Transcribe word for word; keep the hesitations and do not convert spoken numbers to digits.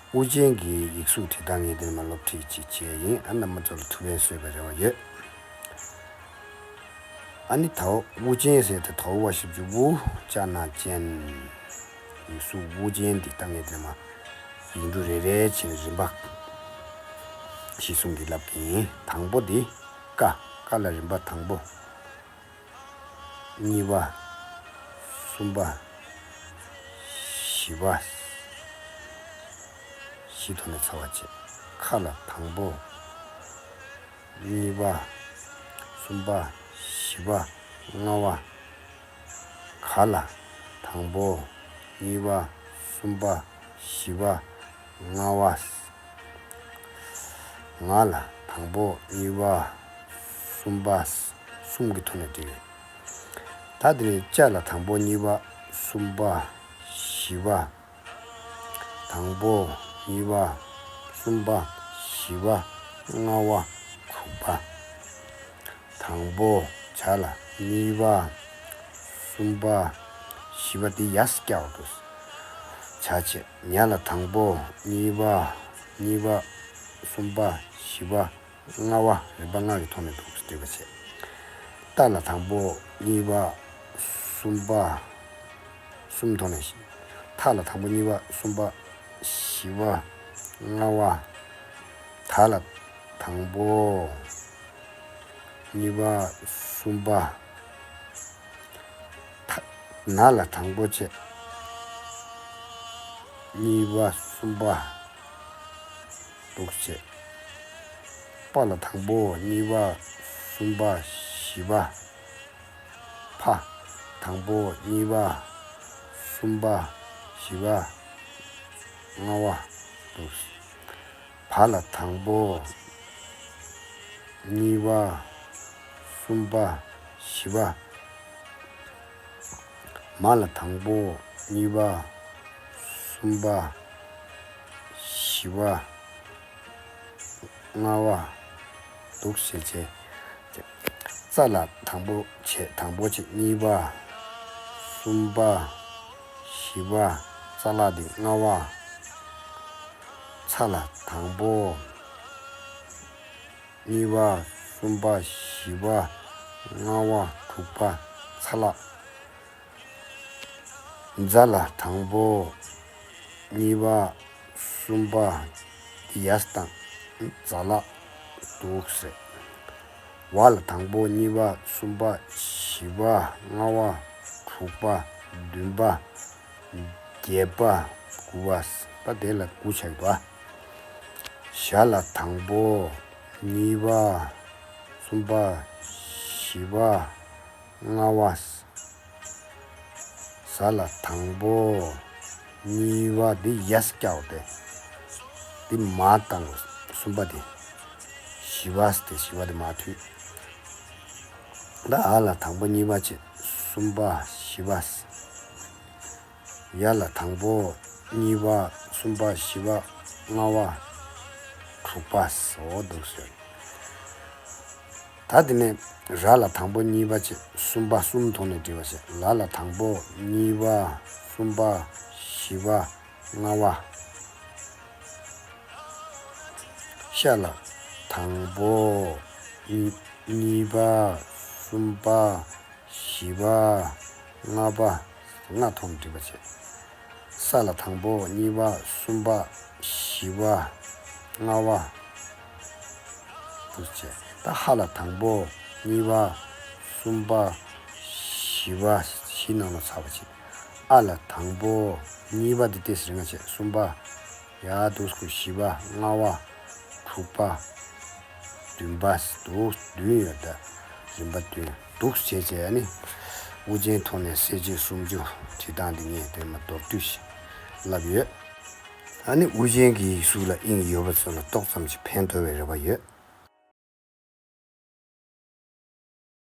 དབུ་ཅན་གྱི་ཡིག་གཟུགས་བྲིས་སྟངས་ངས་དེ་ནས་མར་སློབ་ཁྲིད་ཅིག་བྱས་ཡིན། ཨ་རྣམ་པ་ཚོ་ལ་ཐུགས་ཕན་གསོས་པའི་རེ་བ་ཡོད། ཨ་ནི་ད་དབུ་ཅན་ཟེར་ཏེ་དོ་བ་ཞབས་ཀྱུ་དབུ་ཅ་ན་ཅན། ཡིག་གཟུགས་དབུ་ཅན་འདི་ལྟ་ངས་དེ་ནས་མར་ཡིག་འབྲུ་རེ་རེ་བྱས་ནས་རིམ་པ་གཞི་བཟུང་གིས་ལབ་ཀྱི་ཡིན། དང་པོ་འདི་ཀ། ཀ་ལ་རིམ་པ་དང་པོ། གཉིས་པ། གསུམ་པ། བཞི་པ། བཞི་ཐོག་ནས་ཚར་བ་བྱས། ཁ་ལ་དང་པོ། གཉིས་པ། གསུམ་པ། བཞི་པ། ལྔ་པ། ག་ལ་དང་པོ། གཉིས་པ། གསུམ་པ། བཞི་པ། ལྔ་པ། ང་ལ་དང་པོ། གཉིས་པ། གསུམ་པ། གསུམ་གྱི་ཐོག་ནས་བྲིས་ཡོད། ད་དེ་ནས་ཅ་ལ་དང་པོ། གཉིས་པ། གསུམ་པ། བཞི་པ། དང་པོ། གཉིས་པ། གསུམ་པ། བཞི་པ། ལྔ་པ། དྲུག་པ། དང་པོ། ཇ་ལ་གཉིས་པ། གསུམ་པ། བཞི་པ། འདི་ཡར་བཀྱག་འདུག་ཇ་བྱས། ཉ་ལ་དང་པོ། གཉིས་པ། གཉིས་པ། གསུམ་པ། བཞི་པ། ལྔ་པ། རིམ་པ་ལྔ་གི་ཐོག་ནས་འདུག་སེ་བྲིས་པ་བྱས། ཏ་ལ་དང་པོ། གཉིས་པ། གསུམ་པ། གསུམ་ཐོག་ནས། ཐ་ལ་དང་པོ། གཉིས་པ། གསུམ་པ། བཞི་པ། ལྔ་པ། ད་ལ་དང་པོ། གཉིས་པ། གསུམ་པ། ཐ། ན་ལ་དང་པོ་བྱས། གཉིས་པ། གསུམ་པ། འདུག་བྱས། པ་ལ་དང་པོ། གཉིས་པ། གསུམ་པ། བཞི་པ། ཕ། དང་པོ། གཉིས་པ། གསུམ་པ། བཞི་པ། ལྔ་པ། འདུག་བ་ལ་དང་པོ། གཉིས་པ། གསུམ་པ། བཞི་པ། མ་ལ་དང་པོ། གཉིས་པ། གསུམ་པ། བཞི་པ། ལྔ་པ། འདུག་བྱས་བྱས། ཙ་ལ་དང་པོ་བྱས། དང་པོ་བྱས། གཉིས་པ། གསུམ་པ། བཞི་པ། ཙ་ལ་འདི་ལྔ་པ། ཚ་ལ་དང་པོ། གཉིས་པ། གསུམ་པ། བཞི་པ། ལྔ་པ། དྲུག་པ། ཚ་ལ། ཛ་ལ་དང་པོ། གཉིས་པ། གསུམ་པ། འདི་ཡར་བཏང་། ཛ་ལ། འདུག་སེ། ཝ་ལ་དང་པོ། གཉིས་པ། གསུམ་པ། བཞི་པ། ལྔ་པ། དྲུག་པ། བདུན་པ། བརྒྱད་པ། དགུ་པ། ད་དེ་ལ་དགུ་ཆགས་འདུག་ཨ། ཞ་ལ་དང་པོ། གཉིས་པ། གསུམ་པ། བཞི་པ། ལྔ་པ། ཟ་ལ་དང་པོ། གཉིས་པ། འདི་ཡར་བཀྱག་སྟེ། འདི་མར་བཏང་། གསུམ་པ་འདི། བཞི་པ་སྟེ། བཞི་པ་འདི་མར་མཐུད། ད་འ་ལ་དང་པོ། གཉིས་པ་བྱས། གསུམ་པ། བཞི་པ། ཡ་ལ་དང་པོ། གཉིས་པ། གསུམ་པ། བཞི་པ། ལྔ་པ། དྲུག་པ། འོ་འདུག་སེ། ད་དེ་ནས་ར་ལ་དང་པོ། གཉིས་པ་བྱས། གསུམ་པ། གསུམ་ཐོག་ནས་བྲིས་པ་བྱས། ལ་ལ་དང་པོ། གཉིས་པ། གསུམ་པ། བཞི་པ། ལྔ་པ། ཤ་ལ་དང་པོ། གཉིས། གཉིས་པ། གསུམ་པ། བཞི་པ། ལྔ་པ། ལྔ་ཐོག་ནས་བྲིས་པ་བྱས། ས་ལ་དང་པོ། གཉིས་པ། གསུམ་པ། བཞི་པ། ལྔ་པ། འདུག་བྱས། ད་ཧ་ལ་དང་པོ། གཉིས་པ། གསུམ་པ། བཞི་པ། བཞི་ནང་ལ་ཚར་བ་བྱས། ཨ་ལ་དང་པོ། གཉིས་པ་འདི་ཏོག་ཙམ་རིང་བ་བྱས། གསུམ་པ། ཡ་འདུག་སེ། བཞི་པ། ལྔ་པ། དྲུག་པ། བདུན་པ། འདུག་བདུན་ཡོད་ད། རིམ་པ་བདུན། འདུག་བྱས་བྱས། ཨ་ནི་དབུ་ཅན་ཐོག་ནས་གསལ་བྱེད་སུམ་ཅུ་བྲིས་སྟངས་འདི་ངས་དེ་མར་མདོར་བསྡུས་ཤིག་ལབ་ཡོད། ཨ་ནི་དབུ་ཅན་གྱི་ཡིག་གཟུགས་ལ་དབྱིངས་ཡོད་པ་ཚོ་ལ་ཏོག་ཙམ་ཞིག་ཕན་ཐོགས་པའི་རེ་བ་ཡོད།